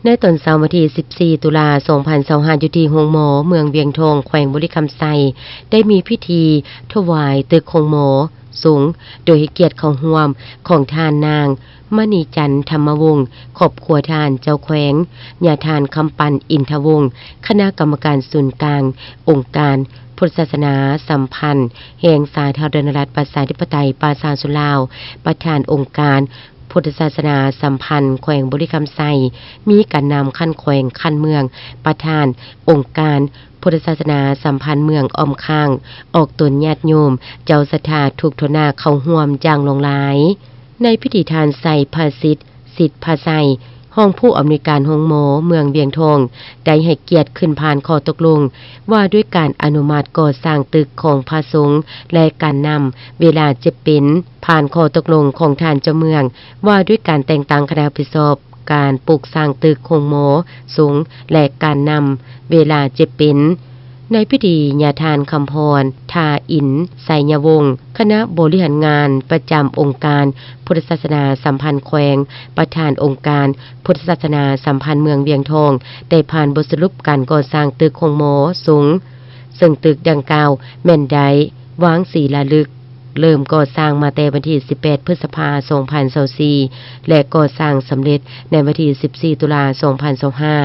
ໃນຕອນເຊົ້າວັນທີສິບສີ່ ຕຸລາ ສອງພັນຊາວຫ້າ ຢູ່ທີ່ໂຮງໝໍເມືອງວຽງທອງ ແຂວງບໍລິຄຳໄຊ ໄດ້ມີພິທີຖວາຍຕຶກໂຮງໝໍສົງ ໂດຍໃຫ້ກຽດເຂົ້າຮ່ວມຂອງທ່ານນາງ ມະນີຈັນ ທຳມະວົງ, ຄອບຄົວທ່ານເຈົ້າແຂວງ, ຍາທ່ານ ຄຳປັນ ອິນທະວົງ, ຄະນະກຳມະການສູນກາງ ອົງການພຸດທະສາສະໜາສຳພັນແຫ່ງສາທາລະນະລັດ ປະຊາທິປະໄຕ ປະຊາຊົນລາວ, ປະທານອົງການ ພຸດທະສາສະໜາສຳພັນແຂວງບໍລິຄຳໄຊ, ມີການນຳຂັ້ນແຂວງ, ຂັ້ນເມືອງ, ປະທານອົງການພຸດທະສາສະໜາສຳພັນເມືອງອ້ອມຂ້າງ, ອອກຕົນຍາດໂຍມ, ເຈົ້າສັດທາທຸກທົ່ວໜ້າເຂົ້າຮ່ວມຢ່າງຫຼວງຫຼາຍ. ໃນພິທີທ່ານ ໄຊພະສິດ ສິດພະໄຊ, ຮອງຜູ້ອຳນວຍການໂຮງໝໍເມືອງວຽງທອງ ໄດ້ໃຫ້ກຽດຂຶ້ນຜ່ານຂໍ້ຕົກລົງວ່າດ້ວຍການອະນຸມັດກໍ່ສ້າງຕຶກຂອງພະສົງ ແລະ ການນຳເວລາຈະເປັນ ຜ່ານຂໍ້ຕົກລົງຂອງທ່ານເຈົ້າເມືອງ ວ່າດ້ວຍການແຕ່ງຕັ້ງຄະນະຮັບຜິດຊອບການປຸກສ້າງຕຶກໂຮງໝໍສົງ ແລະ ການນຳເວລາຈະເປັນ. ໃນພິທີ, ຍາທ່ານ ຄຳພອນ ທາອິນ ໄຊຍະວົງ, ຄະນະບໍລິຫານງານປະຈຳອົງການພຸດທະສາສະໜາສຳພັນແຂວງ, ປະທານອົງການພຸດທະສາສະໜາສຳພັນເມືອງວຽງທອງ ໄດ້ຜ່ານບົດສະຫຼຸບການກໍ່ສ້າງຕຶກໂຮງໝໍສົງ, ເຊິ່ງຕຶກດັ່ງກ່າວແມ່ນໄດ້ວາງສີລາລຶກ ເລີ່ມກໍ່ສ້າງມາແຕ່ວັນທີສິບແປດ ພຶດສະພາ ສອງພັນຊາວສີ່ ແລະ ກໍ່ສ້າງສຳເລັດໃນວັນທີສິບສີ່ ຕຸລາ ສອງພັນຊາວຫ້າ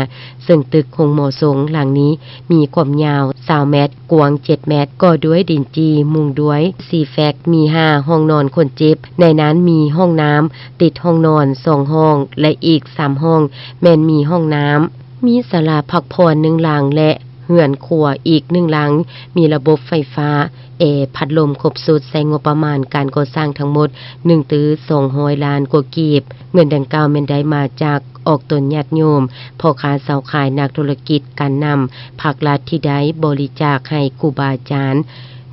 ເຊິ່ງຕຶກໂຮງໝໍສົງຫຼັງນີ້ມີຄວາມຍາວຊາວແມັດ, ກວ້າງເຈັດແມັດ, ກໍ່ດ້ວຍດິນຈີ່, ມຸງດ້ວຍຊີແຟັກ, ມີຫ້າຫ້ອງນອນຄົນເຈັບ, ໃນນັ້ນມີຫ້ອງນ້ຳຕິດຫ້ອງນອນສອງຫ້ອງ ແລະ ອີກສາມຫ້ອງແມ່ນມີຫ້ອງນ້ຳ, ມີສາລາພັກຜ່ອນໜຶ່ງຫຼັງ ແລະ ເຮືອນຄົວອີກໜຶ່ງຫຼັງ, ມີລະບົບໄຟຟ້າ, ແອ, ພັດລົມຄົບຊຸດ, ໃຊ້ງົບປະມານການກໍ່ສ້າງທັງໝົດ ໜຶ່ງຕື້ສອງຮ້ອຍລ້ານກວ່າກີບ. ເງິນດັ່ງກ່າວແມ່ນໄດ້ມາຈາກອອກຕົນຍາດໂຍມ, ພໍ່ຄ້າຊາວຂາຍ, ນັກທຸລະກິດ, ການນຳ, ພາກລັດທີ່ໄດ້ບໍລິຈາກໃຫ້ຄູບາອາຈານ.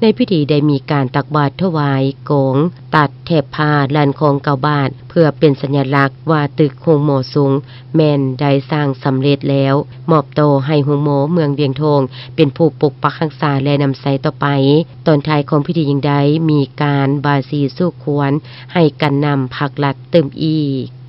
ໃນພິທີໄດ້ມີການຕັກບາດຖວາຍກອງຕັດແຖບຜ້າລ້ານຄອງເກົ້າບາດ ເພື່ອເປັນສັນຍະລັກວ່າຕຶກໂຮງໝໍສົງ ແມ່ນໄດ້ສ້າງສຳເລັດແລ້ວ, ມອບຕໍ່ໃຫ້ໂຮງໝໍເມືອງວຽງທອງເປັນຜູ້ປົກປັກຮັກສາ ແລະ ນຳໃຊ້ຕໍ່ໄປ. ຕອນທ້າຍຂອງພິທີຍັງໄດ້ມີການບາສີສູ່ຂວັນໃຫ້ການນຳພັກລັດຕື່ມອີກ.